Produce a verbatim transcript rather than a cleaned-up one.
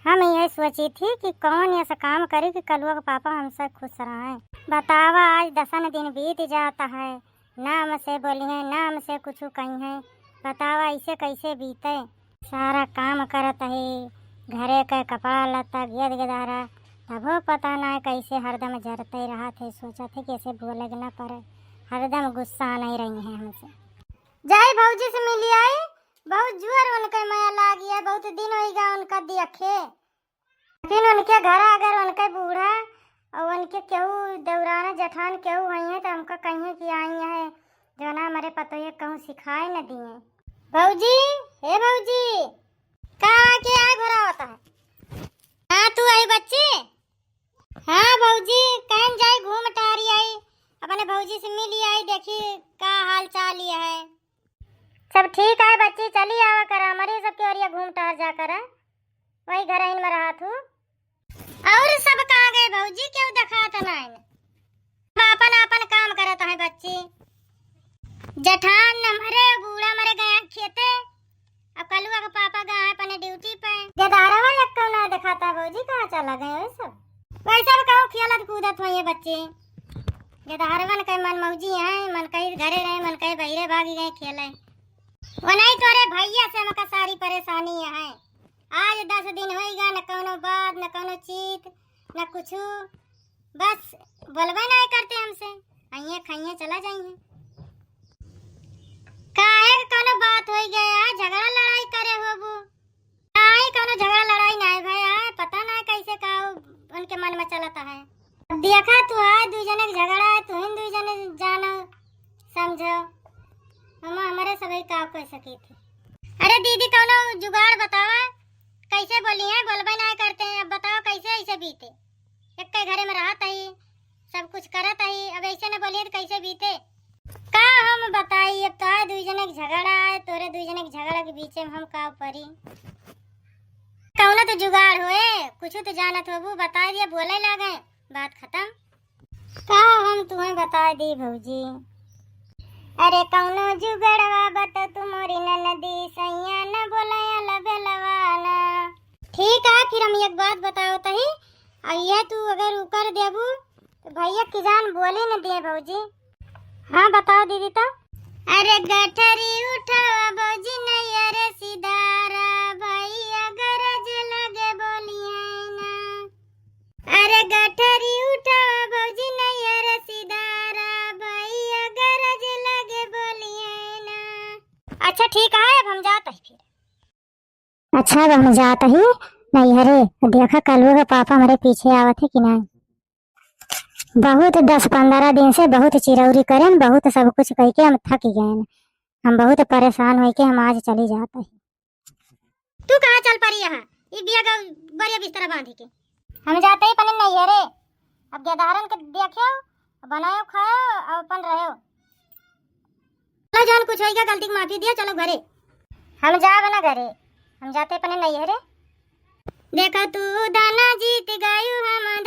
हम यह सोची थी कि कौन ऐसा काम करी कि कलुआ के पापा हमसे खुश रहें। बतावा, आज दसन दिन बीत जाता है, ना हमसे बोली हैं, ना हमसे कुछ कही हैं। बतावा, ऐसे कैसे बीते? सारा काम करत है, घरे के कपड़ा लत्ता, गेद गेदारा, तबो पता ना कैसे हरदम जरते रहत है। सोचत है कैसे बोले के ना पड़े, हरदम गुस्सा नहीं रही है हमसे। जाई भौजी से मिली आई, बहुत जुअर उनके मया लागी है, बहुत दिन होइगा उनका देखे। लेकिन उनके घर अगर उनके बूढ़ा और उनके केहू देवराना जेठान केहू होइहैं तो हमका कहिहैं कि आई हैं, जौना हमरे पतोहिया कहूँ सिखाए न दिए। भौजी, हे भौजी, का के आए भरा होता है? हाँ, तू आई बच्ची? हाँ भौजी, कहीं जाई घूम टहरी आई, अपने भौजी से मिली आई, देखी का हाल चाल ही है। सब ठीक है बच्ची, चली आवा करा, हमरे सबके ओरिया घूम टहर जा करा, वही घर में रहा थू। और सब कहाँ गए भौजी, क्यों देखात नाइन? सब आपन आपन काम करत है बच्ची। जेठान हमरे, बूढ़ा मरे गए हैं खेते, अब कलुआ के पापा गए हैं अपने ड्यूटी पे। गेदारवा एक कौन ना देखाता भौजी, कहाँ चला गए हो सब? वैसे भी कहूँ खेलत कूदत हुई है बच्ची। गेदारवन के मन मौजी है, मन कहीं घरे रहे, मन कहीं बहिरे भागी गए खेले। वो नहीं तोरे भैया से हमका सारी परेशानी है। आज दस दिन होइगा, न कौनो बात, न कौनो चीत, न कुछ। बस बोलबे नहीं करते हमसे, आइए खाइए चला जाइए। काहे के कौनो बात होई गया, झगड़ा लड़ाई करे होबू? नहीं, कौनो झगड़ा लड़ाई नहीं भया है, पता नहीं कैसे का उ-, उनके मन में चलता है। अब देखा तू है, दुई जने के झगड़ा है, तू ही दुई जने जानो समझो, हम हमरे सभी का कह सकी थी। अरे दीदी, कौनो जुगाड़ बतावा, कैसे बोली है, बोलबे नहीं करते हैं, अब बताओ कैसे ऐसे बीते? एक के घरे में रहत ही, सब कुछ करत ही, अब ऐसे न बोलिए तो कैसे बीते? का हम बताई, अब तोहार दुई जने के झगड़ा है, तोरे दुई जने के झगड़ा के बीच में हम का परी? कौनो तो जुगाड़ होए, कुछ तो जानत होबू, बता दिया, बोले लागे, बात खत्म। का हम तुम्हें बता दी भौजी? अरे कौनो जुगड़वा बता तू मोरी ननदी, सैया न बोले अलबेलवा ना। ठीक है, फिर हम एक बात बताओ तही, अब यह तू अगर उकर देबू तो भैया की जान बोले न दिए भौजी। हाँ बताओ दीदी तो। अरे गठरी उठावा भौजी नैया रे सिधारा, भैया गरज लगे बोलिए ना। अरे गठरी उठावा भौजी नैया रे सिधारा, भैया गरज लगे बोलिए ना। अच्छा ठीक है, अब हम जात ही फिर। अच्छा, अब हम जात ही नैहरे, देखा कलुआ के पापा हमरे पीछे आवत है कि नहीं। बहुत दस पन्द्रह दिन से बहुत चिरौरी करेन, बहुत सब कुछ कह के हम थक गए, हम बहुत परेशान होके हम आज चली जात ही। तू कहाँ चल पड़ी यहाँ, ई बिया ग-, बढ़िया बिस्तरा बांधी के? हम जाते ही पने नैहरे, अब गेदारन के देखियो, बनायो खायो और अपन रहो। चलो जौन कुछ होइगा गलती की माफी दिया, चलो घरे। हम जाब ना घरे, हम जाते अपने नैहरे। देखा तू दाना जीत गयू, हम